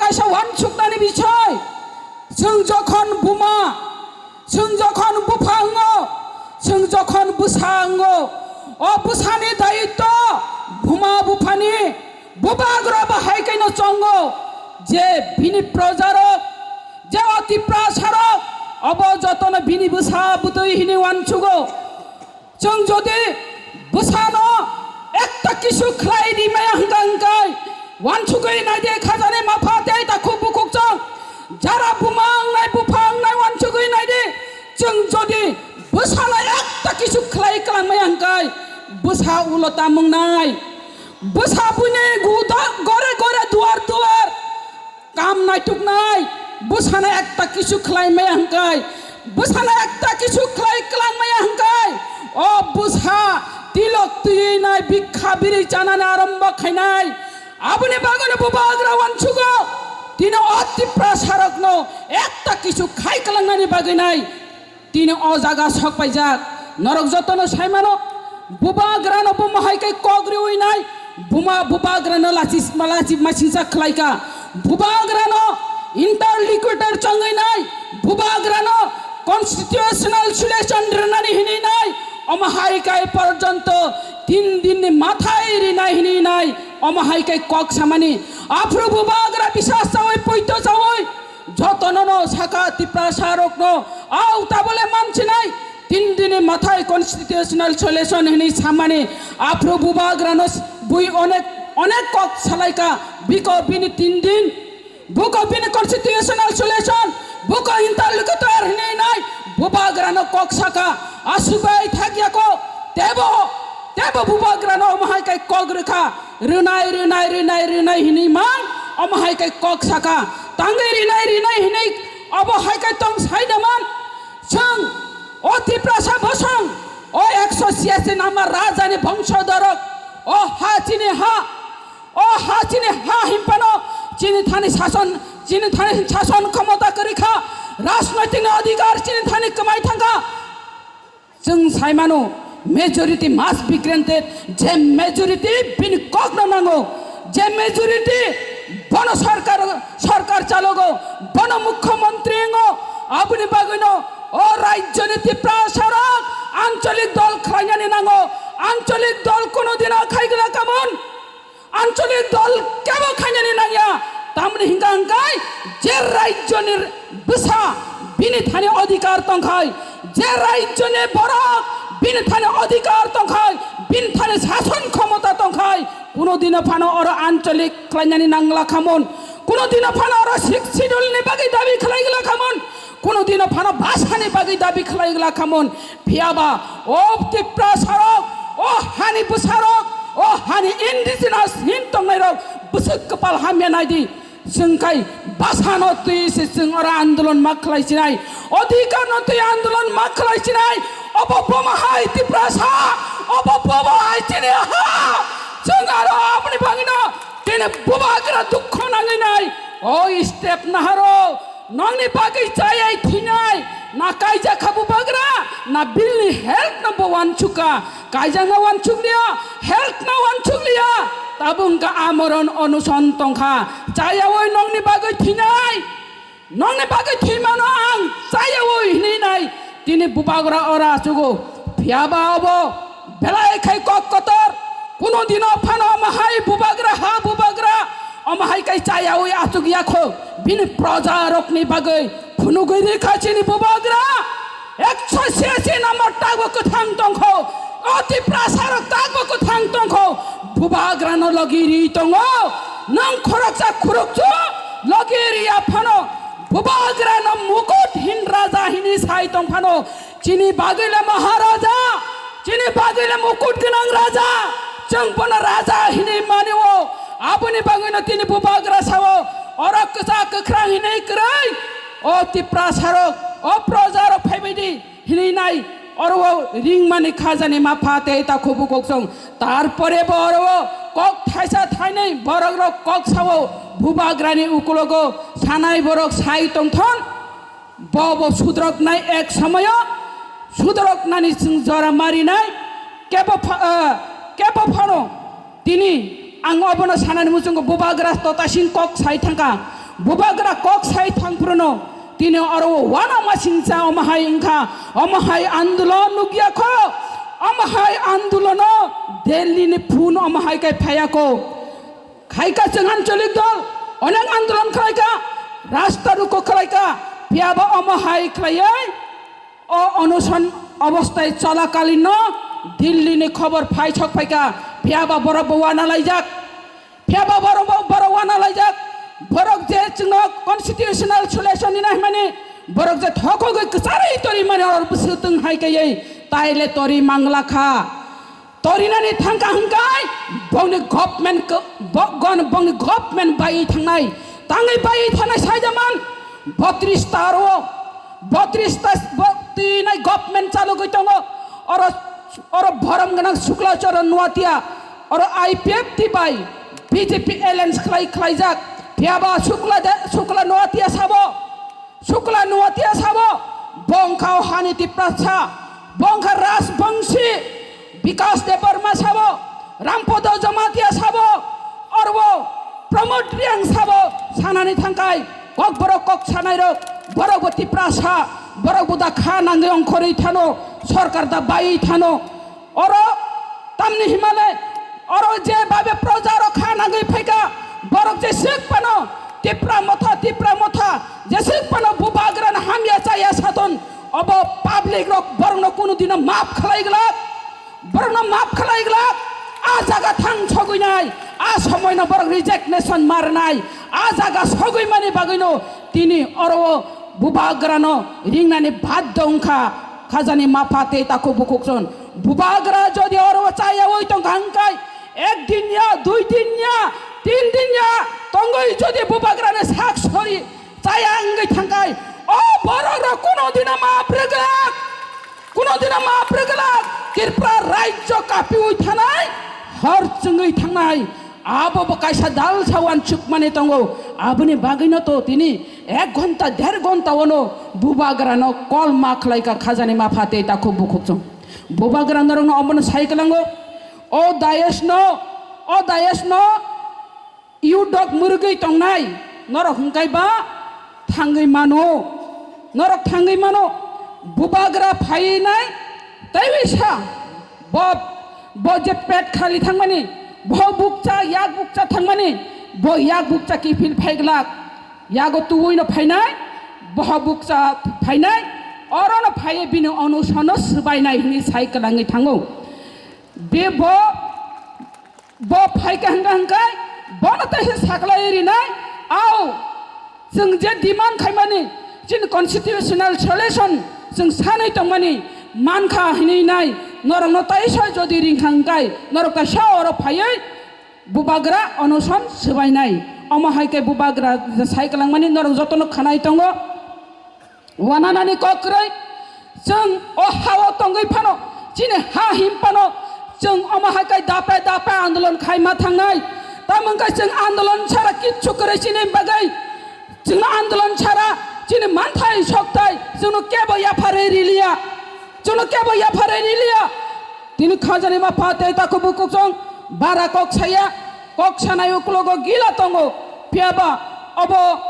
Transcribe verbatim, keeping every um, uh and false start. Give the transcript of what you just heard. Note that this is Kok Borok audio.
kaisa uansuknani bisoi. Chwng jokhon buma, chwng jokhon bupha wngo, chwng jokhon bwsa wngo, o bwsani dayitto buma buphani bubagra bahai kaino chongo, je bini projarok, je o Tiprasarok, obo jotono bini bwsa bwtwi hini uansugo. Chwng jodi bwsano ekta kisu khlai rimaya hwnkha hwnkhe, uansugwi naidi khajani mapha tei takhuk bukhuk chwng jara buma wngnai bupha wngnai uansugwi naidi. Chwng jodi bwsano ekta kisu khlai kwlangmaya hwnkhe, bwsa ulo tamung nai, bwsa buini guda gore gore duar duar kam naituknai, bwsano ekta kisu khlai maya hwnkhe, bwsano ekta kisu khlai kwlang maya hwnkhe, o bwsa tilok twiwi nai bikha biri chanani arombo khainai. Aboni bagwino bubagra uansugo, tini o Tiprasarokno ekta kisu khai kwlangnani bagwi nai. Tini o jaga sok paijak, norok jotono sai mano, bubagrano bumo hai khe kok riwi nai, buma bubagrano lachi, lachi masingcha khlai kha, bubagrano interlocutor chongwi nai, bubagrano constitutional solution rwnani hinwi nai, omo hai khe porjonto tin dinni mathai rinai hinwi nai, omo hai khe kok samani, aphuru bubagra bisas chawi poito chawi, jotonono saka Tiprasarokno, au tabole mansinai, tin dini mathai constitutional solution hinwi samani, aphuru bubagrano bui onek, onek kok salaika, biko bini tin din, buko bini constitutional solution, buko interlocutor hinwi nai, bubagrano kok saka, asubai thakyako, tebo, tebo bubagrano omo hai kai kok rwkha, rwnai, rwnai, rwnai, rwnai hinwi man, omo hai kai kok saka, tangwi rwnai, rwnai hinwi obo hai kai tong sai da man, chwng o Tiprasa bosong, o ekso siyasi nama rajani bongsodarok, o ha chini ha, o ha chini ha himpano chini thani sason, chini thani sason khomota kwrwi kha, rajnoitikni adhikar chini thani kwmai thangkha. Chwng sai mano, majority must be granted, je majority bini kokno nango, je majority bono sarkar, sarkar chalogo, bono mukhyamantri wngo, aboni bagwino o rajyoni Tiprasarok ancholik dol khlainani nango, ancholik dol kuno dino khaigwla kamon. Ancholik dol kebo khainani nangya, tamni hingka hingkai je rajyoni bwsa bini thani adhikar tongkhai, je rajyoni borok bini thani adhikar tongkhai, bini thani sason khomota tongkhai, kuno dino phano oro ancholik khlainani nangla khamon, kuno dino phano oro Sixth Schedule ni bagwi dabi khlaigwla khamon, kuno dino phano bhasha ni bagwi dabi khlaigwla khamon, phiyaba o Tiprasarok, o hani bwsarok, o hani indigenous hin tongnairok bwswk kwpal hamya naidi. Chwng khai bhasha no twi se chwng oro andolon ma khlai sinai, adhikar no twi andolon ma khlai sinai, obo boma hai Tiprasa, obo boma hai chini ha. Chwng aro aboni bagwino tini bubagra dukho nangwi nai, o step naharo. Nokni bagwi chayai thwinai, na kaijak kha bubagra, na bini health no bo uansukha, kaijakna uansukliya, health no uansukliya, tabuk wngkha amoron onuson tongkha, chayaui nokni bagwi thwinai, nokni bagwi thwimano ang chayaui hinwi nai, tini bubagra ora achugo, phiyaba obo belai khai kok kotor, kuno dino phano omo hai bubagra ha bubagra, omo hai kai chayaui achuk yakho, bini proja rokni bagwi phunugwi rikha chini bubagra, ekso siyasi number takbo kwthang tongkho, o Tiprasa rok takbo kwthang tongkho, bubagra no logi ri tongo, nang khoroksa khurukchu logi riya phano, bubagra no mukut hin raja hini sai tong phano, chini bagwi le Maharaja, chini bagwi le mukut gwnang raja, chwng bono raja hinwi mani o. Aboni bagwino tini bubagra sao, oro kwchak kwkhrang hinwi kwrwi, o Tiprasarok, o projarok phaibaidi hinwi nai, oro o ringmani khajani mapha tei takhuk bukhuk chwng. Tarpore bo oro o kok thaisa thainwi borokrok kok sao, bubagrani ukulogo sanai borok sai tongthon. Bo bo sudroknai ek somoyo, sudroknani chwng jora marinai, kebo pha-, ah, kebo phano tini ang obono sanani muchungo bubagra totasing kok sai thangkha. Bubagra kok sai thangphruno tini oro o uanama singcha omo hai wngkha, omo hai andolon nukya kho, omo hai andolono Delhi ni phun omo hai khe phaiya kho. Khaika chwng ancholik dol onek andolon khlaika, rasta ruko khlaika, phiyaba omo hai khlaiwi o onoson obostai cholakalino Delhi ni khobor phai sok phaika, phiyaba borok bo uana laijak. Phiyaba borok, borok uana laijak, borok je chwngno constitutional solution ni nai hwnmani, borok je thokogwi kwcharwi torimani oro bwswtwng hai kaiwi taile tori mangla kha. Torinani thangkha hwnkai bongni government ko-, bo-, gon-, bongni government baiwi thangnai, tangwi baiwi thangnai saijaman botris ta aro, botris ta bo-, twi nai government chalogwi tongo. Oro, oro borom gwnang Sukla Charan Noatia, oro I P F T bai B J P alliance khlai, khlaijak. Phiyaba Sukla de, Sukla Noatia sabo, Sukla Noatia sabo, bo wngkha o hani Tiprasa, bo wngkha Rajbongsi, Bikas Debbarma sabo, Rampodo Jamatia sabo, oro Pramod Reang sabo sanani thangkai, kokborok kok sanairok, borok bo Tiprasa, borok bo da kha nangwi ongkhorwi thano, sorkar da baiwi thano. Oro tamni himale, oro je babe proja rok kha nangwi phaika, borok jeswk phano Tipra Motha, Tipra Motha, jeswk phano Bubagrano hamya chaya sathon, obo public rok borokno kunu dino maaf khlai glak. Borokno maaf khlai glak, a jaga thang sogwi nai, a somoino borok resignation ma rwnai, a jaga sogwi mani bagwino tini oro o Bubagrano ringnani baddo wngkha, khajani mapha tei takhuk bukhuk chwng. Bubagra jodi oro o chayawi tongkha hwnkhai, ek din ya, dui din ya, tin din ya tongwi jodi Bubagrani sak sori chaya wngwi thangkhai, o borok rok kuno dino maaf rwglak, kuno dino maaf rwglak. Tripura rajyo kapiwi thanai, hor chwngwi thangnai, abo bo kaisa dalsa uansukmani tongo. Aboni bagwino to tini ek ghonta, der ghonta ono Bubagrano kol ma khlaikha khajani mapha tei takhuk bukhuk chwng. Bubagra norokno omono sai kwlango, o dayasno, o dayasno, Yudok mwrwgwi tongnai norok hwnkhe ba thangwi mano, norok thangwi mano. Bubagra phainai teiwi sa, bo, bo je pet khali thangmani, bo bukcha, yak bukcha thangmani, bo yak bukcha kiphil phaiglak, yago tubuino phainai, bo bukcha phainai, orono phaiwi bini onusono swbainai hwnwi sai kwlangwi thango. Be bo Bo phaikha hwnka hwnkhai bono teisa saklai rinai, au, chwng je demand khaimani, chini constitutional solution chwng sanwi tongmani mankha hinwi nai, norokno teisa jodi ringkha hwnkhai norok teisa oro phaiwi Bubagra onoson swbainai. Omo hai khe Bubagra sai kwlangmani norok jotono khanai tongo. Wananani kok kwrwi, chwng o ha-o tongwi phano, chini ha him phano, chwng omo hai khe dape dape andolon khai ma thangnai. Tamo wngkha chwng andolon sara kichu kwrwi chini bagwi, chwngno andolon sara chini manthai sokthai chwngno kebo yapharwi riliya, chwngno kebo yapharwi riliya. Tini khajani ma pha tei takhuk bukhuk chwng bara kok saya, kok sanai uklogo gila tongo, phiyaba obo